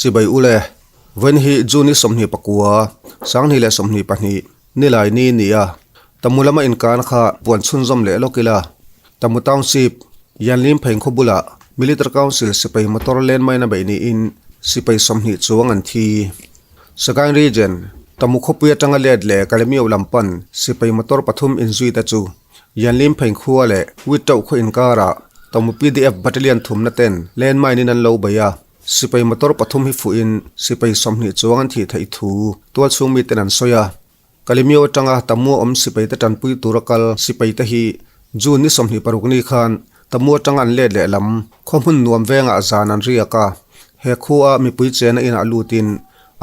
Chibai ule, vawiin hi June ni 29, 2022, nilai ni ni a, Tamu lama inkan kha puan chhunzawm leh lawk ila. Tamu Township, Yanlim phei khaw bulah Military Council sipai motor landmine a beih niin sipai 20 chuang an thi. Sagaing Region, Tamu khawpui atanga let leh Kalemio lam pan sipai motor pathum inzui te chu Yanlim phei khua leh Wittoh khaw inkarah Tamu PDF Battalion thumna ten landmine in an lo bei a. Sipai motor pathum hi fuhin sipai 20 chuang an thih theih thu tualchhung miten an sawi a. Kalemio atanga Tamu awm sipai te tanpui tura kal sipai te hi June ni 26 ni khan Tamu atanga an let leh lam khaw hmun nuam vengah zan an riak a. He khua mipui chena inah lutin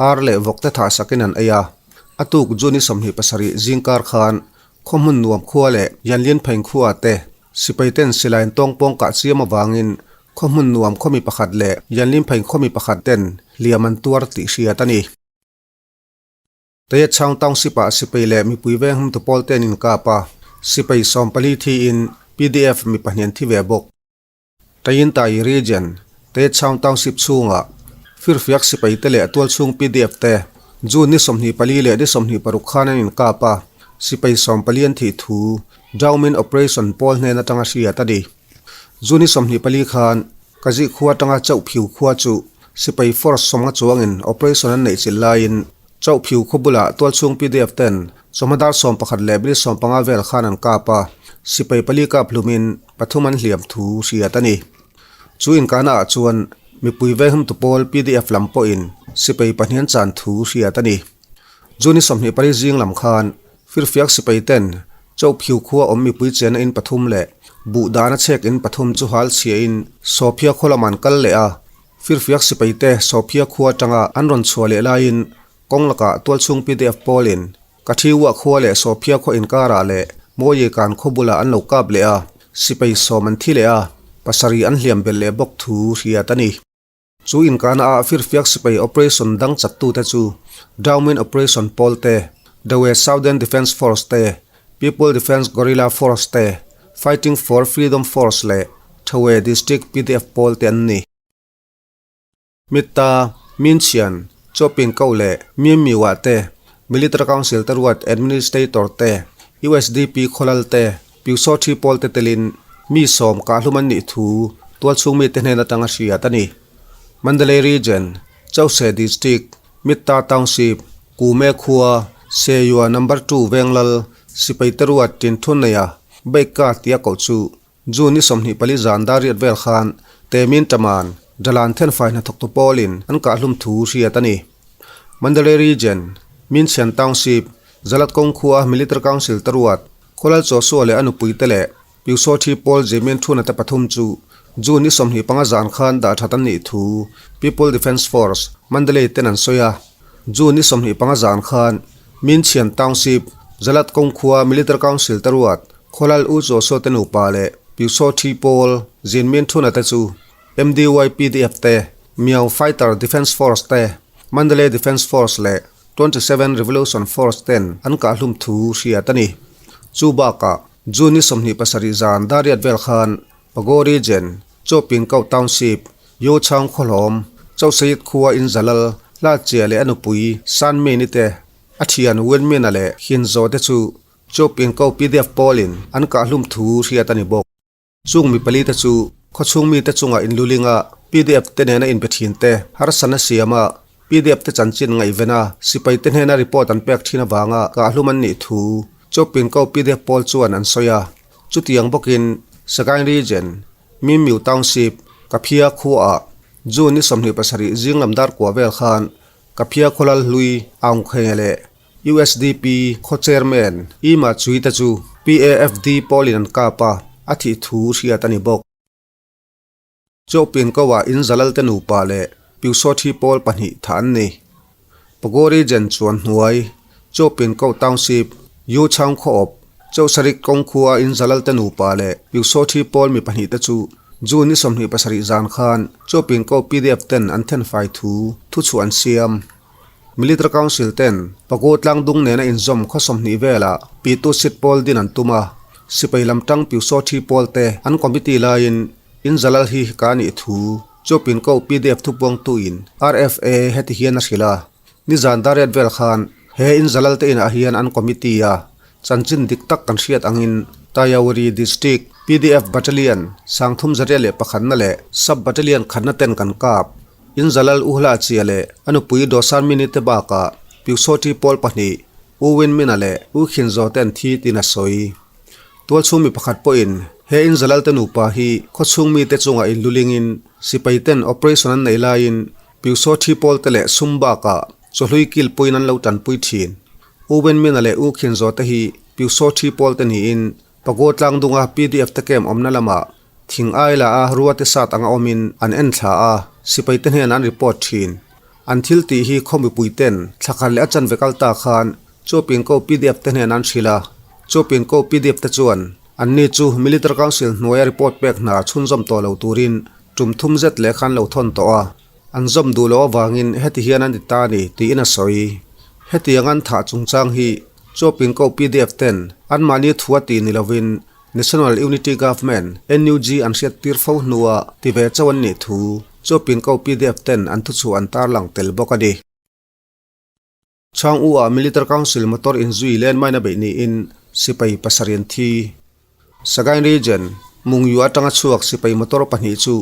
ar leh vawk te thah sakin an ei a. A tuk June ni 27 zingkar khan khaw hmun nuam khua leh Yanlian pheng khua te sipai ten silai an tawng pawng kah chiam avangin khaw hmun nuam khaw mi pakhat leh Yanlin pheng khaw mi pakhat ten hliam an tuar tih hriat a ni. Tayetchang Township-ah sipai leh mipui veng hum tu pawl te an inkap a, sipai 14 thiin PDF mi pahnih an thi ve bawk. Tayintai Region, Tayetchang Township chhungah firfiak sipai te leh tualchhung PDF te June ni 24 leh ni 26 khan an inkap a, sipai 14 an thih thu Daumin Operation pawl hnen atanga hriat a ni. June ni 24 khan Kazi khua atanga Chauhphiu khua chu sipai force 50 chuangin operation an neih chilh laiin Chauhphiu khaw bulah tualchhung PDF ten chawhma dar 11 leh minute 15 vel khan an kap a, sipai pali kap hlumin pathum an hliam thu hriat a ni. Chu inkahna ah chuan mipui venghum tu pawl PDF lam pawhin sipai pahnih an chan thu hriat a ni. June 24 zing lam khan firfiak sipai ten Chauhphiu khua awm mipui chena in pathum leh buh dana chhek in pathum chu hal chhiahin Sawphia khaw lam an kal leh a. Firfiak sipai te Sawphia khua atanga an rawn chhuah leh laiin kawng lakah tualchhung PDF pawlin Kathiua khua leh Sawphia khaw inkarah leh Mawikan khaw bulah an lo kap leh a, sipai 10 an thi leh a, pasarih an hliam belh leh bawk thu hriat a ni. Chu inkahna ah firfiak sipai operation dang chattute chu Daumin Operation pawl te, Dawe Southern Defence Force te, People Defence Guerrilla Force te, Fighting for Freedom Force leh Thawe District PDF pawl te an ni. Mitta, Minchhian, Chawpin Ko leh Mimmiuah te, Military Council te ruat Administrator te, USDP khawlal te, Pyusawthi pawl te telin mi 10 kahlum an nih thu tualchhung mite hnen atanga hriat a ni. Mandalay Region, Chause District, Mitta Township, Kume khua, Seyua Number 2 Venglal, sipai te ruat Tinthun neia bike car tia koh chu June ni 24 zan dar riat vel khan Temin Taman, Dalan thenfai hnathawktu pawlin an kahlum thu hriat a ni. Mandalay Region, Minchhian Township, Zalat kawng khua Military Council te ruat, Khawlal Chawsua leh a nupui te leh Pyusawthi pawl Zemin Thuna te pathum chu June ni 25 zan khan dah that an nih thu People Defence Force, Mandalay ten an sawi a. June ni 25 zan khan Minchhian Township, Zalat kawng khua Military Council te ruat, Khawlal U Chawsua te nupa leh Pyusawthi pawl Zinmin Thuna te chu MDYPDF te, Miao Fighter Defence Force te, Mandalay Defence Force leh 27 Revolution Force ten an kahlum thu hriat a ni. Chu bakah June ni 27 zan dar riat vel khan Pago Region, Chawpin Kau Township, Yochang khawhlawm, Chauhsayit khua in zalal, Hlatchia leh a nupui Sanmini te, a thian Wenmina leh Hinzo te chu Chawpin Kau PDF pawlin an kahlum thu hriat a ni bawk. Chung mi pali te chu khawchhung mi te chungah inlulinga PDF te nena inbe thin te harsatna siama PDF te chanchin ngaihven a, sipai te hnena report an pek thin avanga kahlum an nih thu Chawpin Kau PDF pawl chuan an sawi a. Chutiang bawkin Sagaing Region, Mimmiu Township, Kaphia khuaah June ni 27 zinglam dar kua vel khan Kaphia khawlal hlui Aungkhenge leh USDP khaw chairman Ima Chui te chu PAFD pawlin an kap a, a thih thu hriat a ni bawk. Chawpin Kau-ah in zalal te nupa leh Pyusawthi pawl pahnih thah an ni. Pago Region chuan hnuai, Chawpin Kau Township, Yuchang khaw awp, Chauhsarik kawng khua in zalal te nupa leh Pyusawthi pawl mi pahnih te chu June ni 27 zan khan Chawpin Kau PDF ten an thenfai thu thuchhuah an siam. Military Council ten Pago tlang dung nena inzawm khaw 20 velah Pitu Sit pawl din an tum a, sipai lam tang Pyusawthi pawl te an committee laiin in zalal hi ka nih thu Chawpin ko pdf thupuangtuin RFA heti hian a hrilh a, Nizan Dariat vel khan he in zalal te inah hian an committee a chanchin dik tak kan hriat angin Tayawri District pdf Battalion 31 na leh Sub Battalion khatna ten kan kap. In zalal U Hla Chia leh a nupui Dawsan Mini te bakah Pyusawṭi pawl pahnih U Win Mina leh U Khin Zaw te an thi tiin a sawi. Tualchhung mi pakhat pawhin he in zalal te nupa hi khawchhung mite chungah inlulingin sipai ten operation an neih laiin Pyusawṭhi pawl te leh sum bakah chawhlui kil puiin an lo tanpui thin. U Win Mina leh U Khin Zaw te hi Pyusawṭhi pawl te niin Pago tlangdunga pdf te camp awmna lamah Thing ai la a ruate sat anga awmin an en thla a, sipaite hnenah an report thin. An thil tih hi khaw mipui ten thla khat leh a chanve kal ta khan Chawpin ko pdf te hnenah an hrilh a, Chawpin ko pdf te chuan anni chu Military Council hnuaia report pek hna chhunzawm tawh lo turin tum thum zet leh khan lo thawn tawh a, an zawm duh loh avangin heti hian an ti ta a ni tiin a sawi. Hetiang an thah chungchang hi Chawpin ko pdf ten anmahni thu a tih ni lovin National Unity Government, NUG, an hriat tir fo hnua ti ve chauh an nih thu chu Pinko pdf ten an thuchhuah an tarlang tel bawk a ni. Chhang U ah Military Council motor inzui landmine a beih niin sipai pasarih an thi. Sagaing Region, Mungyu atanga chhuak sipai motor pahnih chu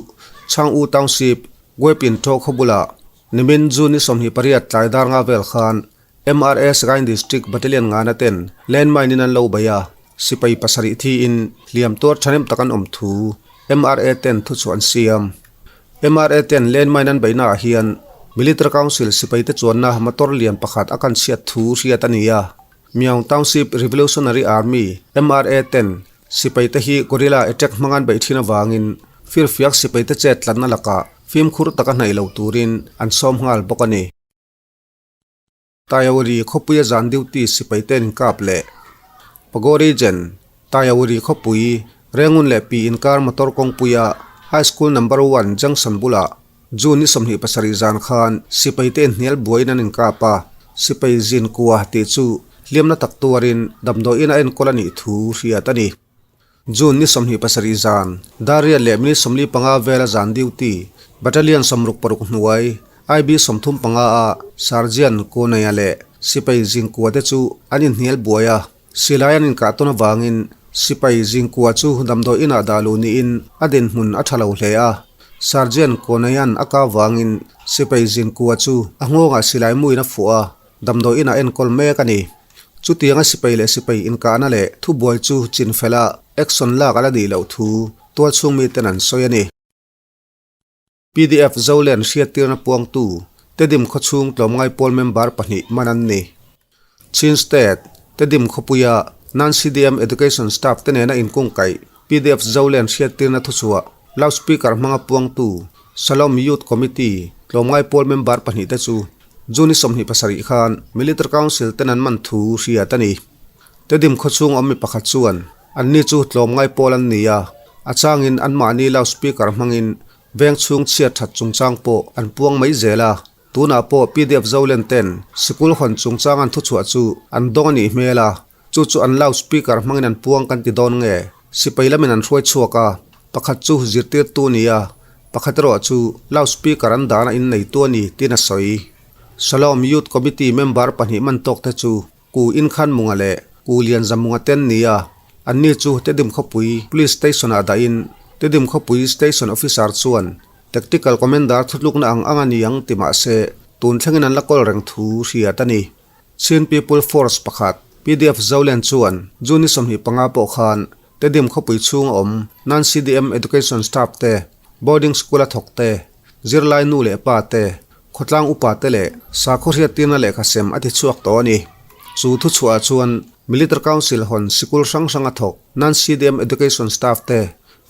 Chhang U Township, Gwepin Thaw khaw bulah nimin June ni 28 tlai dar nga vel khan MRA Sagaing District Battalion ngana ten landmine in an lo bei a, sipai pasarih thiin hliam tuar thahnem tak an awm thu MRA ten thuchhuah an siam. MRA ten landmine an beihna ah hian Military Council sipai te chuanna motor lian pakhat a kan chhiat thu hriat a ni a. Myaung Township Revolutionary Army, MRA, ten sipai te hi guerrilla attack hmang an beih thin avangin firfiak sipai te chet tlatna lakah fimkhur taka hnaih lo turin an sawm nghal bawk a ni. Tayawri khawpuia zan duty sipai te an inkap leh Pago Region, Tayawri khawpui, Rengun leh Pi inkar motor kawngpuia High School Number One Junction bulah June ni 27 zan khan sipai te inhnial buaiin an inkap a, sipai zin kua tih chu hliamna tak tuarin damdawiin a enkawl a nih thu hriat a ni. June ni 27 zan, Dariat leh minute 45 vela zan duty, Battalion 66 hnuai, IB 35 a Sergeant Kuneia leh Sipai Zingkua te chu an inhnial buai a, silai an inkah tawn avangin Sipai Zingkua chu damdawi inah dah luh niin a dinhmun a tha lo hle a. Sergeant Kuneia'n a kah avangin Sipai Zingkua chu a nghawngah silai muin a fuh a, damdawi inah enkawl mek a ni. Chutianga sipai leh sipai inkahna leh thubuai chu chinfela action lak a la nih loh thu tualchhung miten an sawi a ni. Pdf Zolen hriattirna puangtu Tedim khawchhung tlawmngai pawl member pahnih man an ni. Chin State, Tedim khawpuia Non-CDM Education Staff te nena inkungkaih pdf Zolen hriattirna thuchhuah loudspeaker hmanga puangtu Shalom Youth Committee tlawmngai pawl member pahnih te chu June 27 khan Military Council ten an man thu hriat a ni. Tedim khawchhung awm mi pakhat chuan anni chu tlawmngai pawl an ni a, a changin anmahni loudspeaker hmangin veng chhung chhiat that chungchang pawh an puang mai zel a. Tunah pawh pdf Zolen ten sikul hawn chungchang an thuchhuah chu an dawng a nih hmel a, chu chu an loudspeaker hmangin an puang kan ti dawn nge? Sipai lamin an hruai chhuak a, pakhat chu zirtirtu a ni a, pakhat erawh chu loudspeaker an dahna inneitu a ni tiin a sawi. Shalom Youth Committee member pahnih man tawk te chu Ku Inkhanmunga leh Ku Lianzamunga te an ni a, anni chu Tedim khawpui Police Station-ah dahin Tedim khawpui Station Officer chuan Tactical Commander thutlukna ang ang a ni ang ti mah se tun thlengin an la kawl reng thu hriat a ni. Chin People Force pakhat, pdf Zolen chuan June ni 25 pawh khan Tedim khawpui chhung a awm Non-CDM Education Staff te, Boarding School a thawk te, zirlai nu leh pa te, khawtlang upa te leh sakhaw hriattirna lehkha sem a ti chhuak tawh a ni. Chu thuchhuah chuan Military Council hawn sikul hrang hrang a thawk Non-CDM Education Staff te,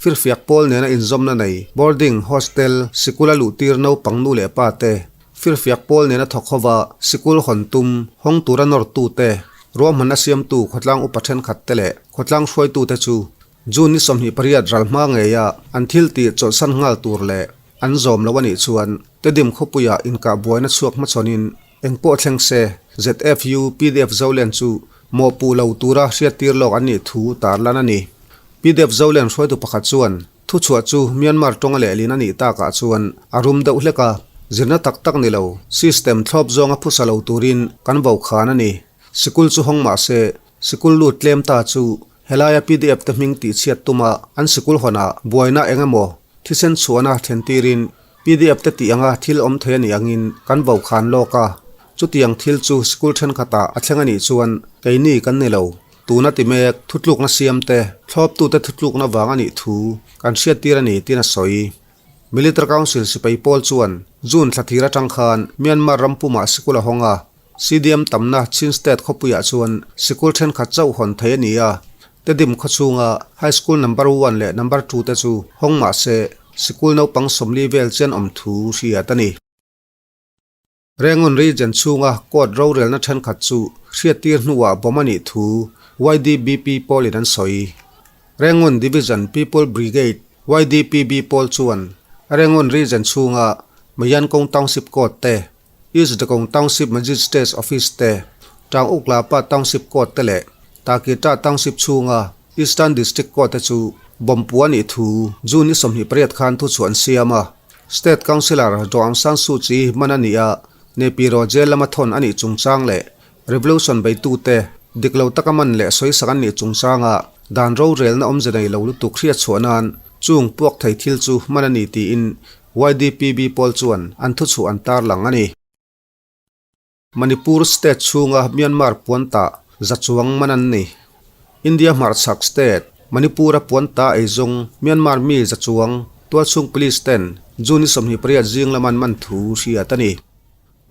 firfiak pawl nena inzawmna nei boarding, hostel, sikul a luhtir naupang nu leh pa te, Firfiak pawl nena thawk hova sikul hawn tum, hawng tura nawrtute, ruahmanna siamtu khawtlang upa thenkhatte leh khawtlang hruaitute chu June ni 28 ral hma ngeia an thil tih chawlhsan nghal tur leh an zawm lo a nih chuan Tedim khawpuiah inkah buaina chhuak hmachhawnin engpawh thleng se ZFU pdf Zolen chu mawhpuh lo tura hriattir lawk an nih thu tarlan a ni. Pdf Zolen hruaitu pakhat chuan. Thuchhuah chu Myanmar tawnga lehlin a nih takah chuan a rum deuh hlek a, zirna tak tak ni lo, system thlawp zawnga phusa lo turin kan vo khan a ni. Sikul chu hawng mah se, sikul lut tlem ta chu helaia pdf te hming tihchhiat tuma an sikul hawnah buaina eng emaw thisen chhuahna then tirin pdf te tih anga thil awm thei a nih angin kan vo khan lawk a. Chutiang thil chu sikul thenkhatah a thleng a nih chuan keini kan ni lo. Tuna ti mek, thutlukna siamte, thlawptute thutlukna vang a nih thu kan hriattir a ni tiin a sawi. Military Council sipai pawl chuan June thla thir atang khan Myanmar ram pumah sikul a hawng a, CDM tamna Chin State khawpuiah chuan sikul thenkhat chauh hawn thei a ni a, Tedim khawchhunga High School Number One leh Number Two te chu hawng mah se sikul naupang 40 vel chian awm thu hriat a ni. Rangoon Region chhunga court rorelna thenkhat chu hriattir hnuah bomb a nih thu YDBP pawlin an sawi. Rangoon Division People Brigade, YDPB, pawl chuan Rangoon Region chhunga Mayankong Township Court te, East Dakong Township Magistrates Office te, Tang Uklapa Township Court te leh Takita Township chhunga Eastern District Court te chu bomb puh a nih thu June ni 28 khan thuchhuah an siam a. State Councillor Daw Aung San Suu Kyi hman a nih a, Naypyidaw jail lama thawn a nih chungchang leh Revolution beitute dik lo taka man leh sawisak an nih chungchanga dan rorelna awmze nei lo lutuk hriatchhuah nan chung puak thei thil chu hman a ni tiin YDPB pawl chuan an thuchhuah an tarlang a ni. Manipur state chhunga Myanmar puanta za chuang man an ni. India hmarchhak state, Manipur-a puanta eizawng Myanmar mi za chuang tualchhung police ten June ni 28 zing lama an man thu hriat a ni.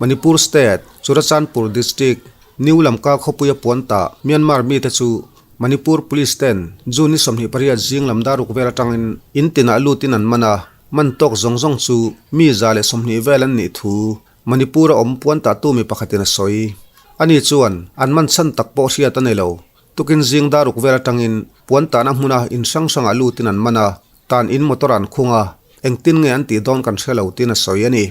Manipur state, Churachandpur district, New Lamka khawpuia puanta Myanmar mite chu Manipur police ten June ni 28 zing lam daruk vel atangin in tinah lutin an man a, man tawk zawng zawng chu mi 120 vel an nih thu Manipur a awm puan tahtu mi pakhatin a sawi. Ani chuan an man chhan tak pawh hriat a nei lo. Tukin zing daruk vel atangin puan tahna hmuna in hrang hrangah lutin an man a, tan in motor an khung a, engtin nge an tih dawn kan hre lo tiin a sawi a ni.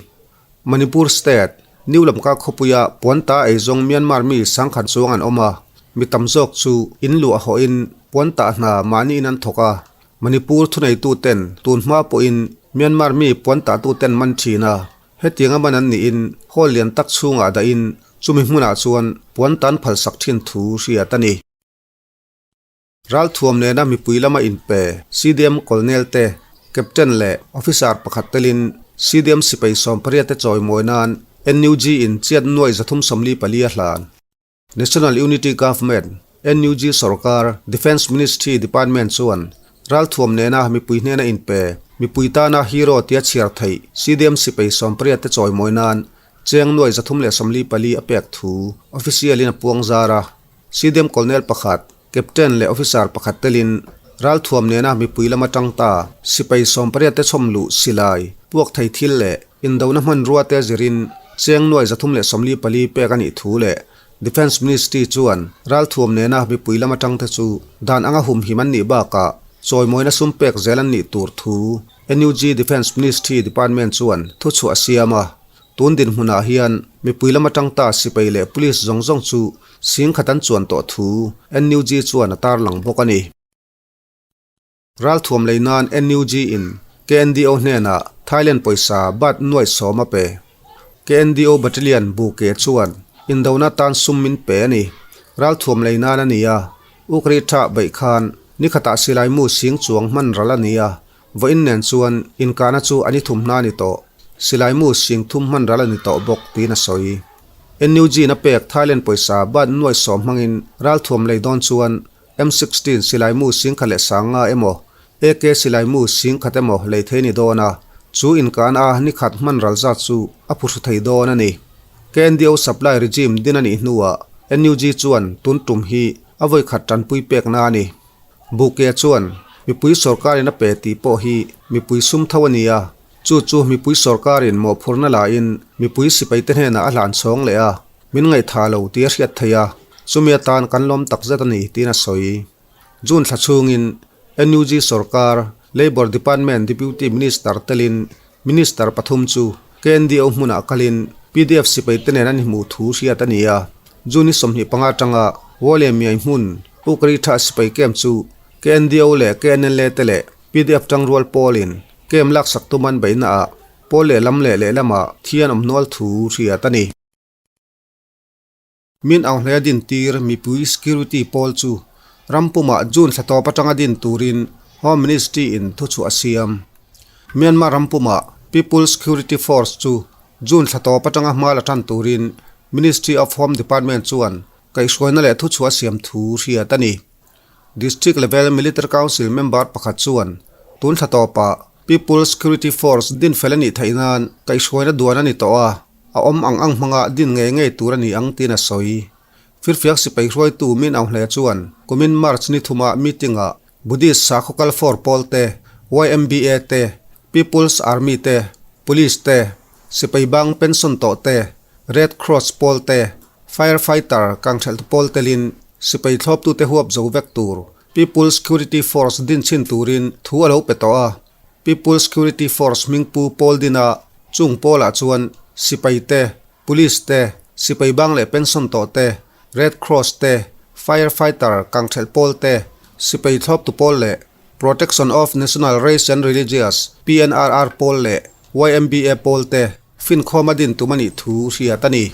Manipur State, New Lamka khawpuia puan ta eizawng Myanmar mi 10,000 chuang an awm a, mi tam zawk chu in luah hawhin puan tah hna mahni in an thawk a, Manipur thuneituten tun hma pawhin Myanmar mi puan tahtuten man thin a, Hetiang a man an nihin hall lian tak chhungah dahin chumi hmunah chuan puan tan phalsak thin thu hriat a ni. Ralthuam nena mipui lama inpe CDM Colonel te, Captain leh Officer pakhat telin CDM sipai 18 te chawimawi nan NUG in chiat nuai 344 a hlan. National Unity Government, NUG, sorkar Defence Ministry Department chuan ralthuam nena mipui hnena inpe, mipui tana hero tia chhiar theih CDM sipai 18 te chawimawi nan cheng nuai 344 a pek thu official in a puang zar a. CDM Colonel pakhat, Captain leh Officer pakhat telin ralthuam nena mipui lama tang ta sipai 18 te chhawm luh silai, puak thei thil leh indona hmanrua te zirin cheng nuai 344 pek a nih thu leh Defence Ministry chuan ralthuam nena mipui lama tang te chu dan anga humhim an nih bakah chawimawina sum pek zel an nih tur thu NUG Defence Ministry Department chuan thuchhuah a siam a. Tun dinhmunah hian mipui lama tang ta sipai leh police zawng zawng chu 10,000 an chuan tawh thu NUG chuan a tarlang bawk a ni. Ralthuam lei nan NUG in KNDO hnenah Thailand pawisa baht nuai 10 a pe. KNDO Battalion bu ke chuan indona tan sum min pe a ni. Ralthuam lei nan a ni a, Ukri tha beih khan nikhatah silai mu sing chuang hman ral a ni a, Vawiin nen chuan inkahna chu an i thum hna a ni tawh. Silai mu 30,000 hman ral a ni tawh bawk tiin a sawi. NUG na pek Thailand pawisa baht nuai 10 hmangin ralthuam lei dawn chuan M16 silai mu 10,500 emaw, AK silai mu 10,000 emaw lei thei ni dawn a, chu inkahna a ni khat hman ral zat chu a phuhru thei dawn a ni. KNDO supply regime din a nih hnuah NUG chuan tun tum hi a vawi khat tanpui pekna a ni. Buke chuan mipui sorkarin a pe tih pawh hi mipui sum tho a ni a, chu chu mipui sorkarin mawhphurhna lain mipui sipaite hnenah a hlan chhawng leh a, min ngaihthah lo tih a hriat theih a, chumi atan kan lawm takzet a ni tiin a sawi. June thla chhungin NUG sorkar Labour Department Deputy Minister telin Minister pathum chu KNDO hmunah kalin PDF sipaite nen an hmuh thu hriat a ni a, June ni 25atanga Wole Miai hmun Ukri tha sipai camp chu KNDO leh KNLA te leh. Pdf tangrual pawlin camp laksak tum an beihna ah pawl lehlam leh lehlamah thi an awm nual thu hriat a ni. Min Aung Hlei din tir mipui security pawl chu rampumah June thla tawp atanga din turin Home Ministry in thuchhuah a siam. Myanmar rampumah People Security Force chu June thla tawp atanga hma la tan turin Ministry of Home Department chuan kaihhruaina leh thuchhuah a siam thu hriat a ni. District Level Military Council member pakhat chuan tun thla tawpah People Security Force din fel a nih theih nan kaihhruaina duan a ni tawh a, a awm ang ang hmanga din ngei ngei tur a ni ang tiin a sawi. Firfiak sipai hruaitu Min Aung Hlae chuan kumin March ni thuma meeting-ah Buddhist sakhaw kal for pawl te, YMBA te, People's Army te, Police te, sipai bang pension tawh te, Red Cross pawl te, Fire fighter kangthelhtu pawl telin sipai thlawptute huap zo vek tur People Security Force din chhin turin thu a lo pe tawh a. People Security Force hmingpu pawl dina chung pawlah chuan sipai te, Police te, sipai bang leh pension tawh te, Red Cross te, Fire fighter kangthelh pawl te, sipai thlawptu pawl leh Protection of National Race and Religious, PNRR, pawl leh YMBA pawl te finkhawm a din tum a nih thu hriat a ni.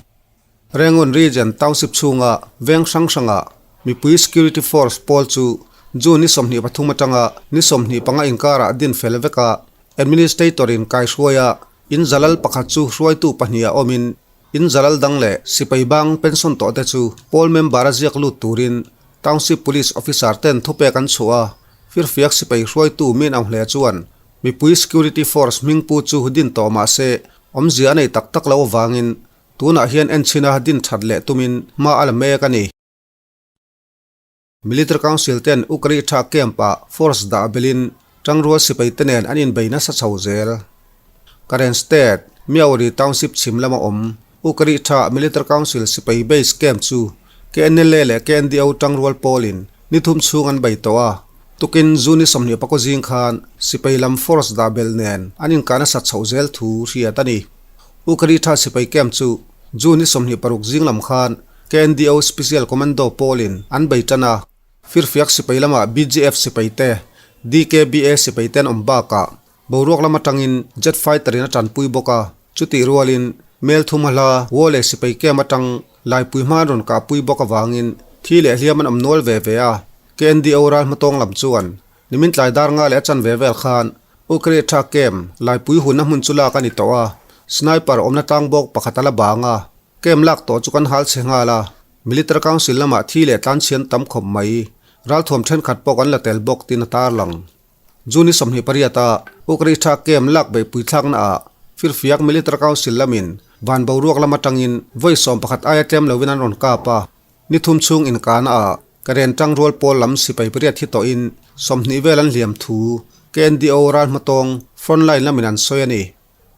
Rangoon Region Township chhunga veng hrang hrangah mipui Security Force pawl chu June ni 23 atanga ni 25 inkarah din fel vek a, Administrator in kaihruaia in zalal pakhat chu hruaitu pahniha awmin in zalal dang leh sipai bang pension tawh te chu pawl member a ziak lut turin Township Police Officer ten thupek an chhuah a, firfiak sipai hruaitu Min Aung Hle chuan mipui Security Force hmingpu chu din tawh mah se awmzia a nei tak tak lo avangin Tunah hian enchhina din that leh tumin hma a la mek a ni. Military Council ten Ukri tha camp-ah force dah belin tangrual sipai te nen an inbei nasa chho zel. Karen State, Myauri Township chhim lama awm Ukri tha Military Council sipai base camp chu KNLA leh KNDO tangrual pawlin ni thum chhung an bei tawh a. Tukin June 24 zing khan sipai lam force dah bel nen an inkah nasat chhoh zel thu hriat a ni. Ukri tha sipai camp chu June ni 26 zing lam khan KNDO Special Commando pawlin an bei tan a, firfiak sipai lamah BGF sipai te, DKBA sipai te an awm bakah boruak lam atangin jet fighter in a tanpui bawk a, chutih rualin mel thum a hla Wole sipai camp atang laipui hma an rawn kahpui bawk avangin thi leh hliam an awm nual ve ve a, KNDO ral hmatawng lam chuan Nimin tlai dar nga leh a chanve vel khan Ukri tha camp laipui hunna hmun chu lak a ni tawh a, sniper awmna tlang bawk pakhat a la bang a, camp lak tawh chu kan hal chhe nghal a, Military Council lamah thi leh tlanchhian tam khawp mai, ralthuam thenkhat pawh kan la tel bawk tiin a tarlang. June ni 28 a Ukri tha camp lak beihpui thlakna ah Firfiak Military Council lamin van boruak lam atangin vawi 11 aia tlem lovin an rawn kap a, Ni thum chhung inkahna ah Karen tangrual pawl lam sipai pariat hi tawhin 20 vel an hliam thu KNDO ral hmatawng frontline lamin an sawi a ni.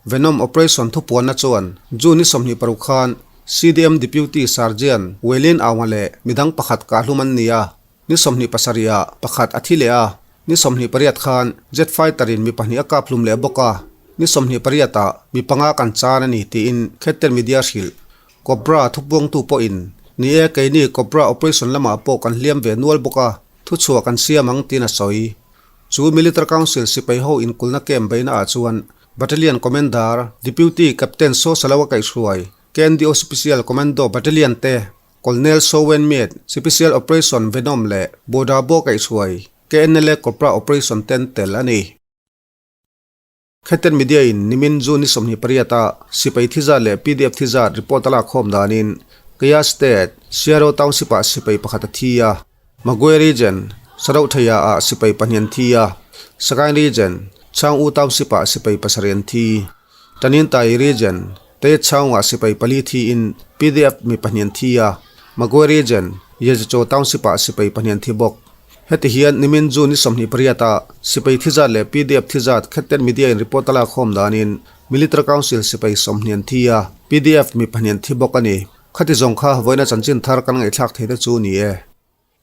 Venom Operation thupuanna chuan June ni 26 khan CDM Deputy Sergeant Welin Aunga leh midang pakhat kahhlum an ni a, ni 27 ah pakhat a thi leh a, ni 28 khan jet fighter in mi pahnih a kap hlum leh bawk a, ni 28 ah mi panga kan chan a ni tiin Khetten Media hrilh. Cobra thupuangtu pawhin, Ni e, keini Cobra operation lamah pawh kan hliam ve nual bawk a, thuchhuah kan siam ang tiin a sawi. Chu Military Council sipai ho inkulna camp beihna ah chuan Battalion Commander, Deputy Captain Saw Salawa kaihhruai, KNDO Special Commando Battalion te, Colonel Saw Wen Myat, Special Operation Venom leh Bodabo kaihhruai, KNLA Cobra Operation ten tel a ni. Khetten Media in nimin June ni 28 a sipai thi zat leh pdf thi zat report a lak khawm danin Kayah State, Siaro Township ah sipai pakhat a thi a, Magwe Region, Sarohthaya ah sipai pahnih an thi a, Sagaing Region, Chaung U Township ah sipai pasarih an thi. Taninthayi Region, Tayetchaung ah sipai pali thiin pdf mi pahnih an thi a, Magwe Region, Yezicho Township ah sipai pahnih an thi bawk. Heti hian nimin June ni 28 a sipai thi zat leh pdf thi zat Khetten Media in report a lak khawm danin Military Council sipai 20 an thi a, pdf mi pahnih an thi bawk a ni. Khati zawng kha vawiina chanchin thar kan ngaihthlak thei te chu ni e.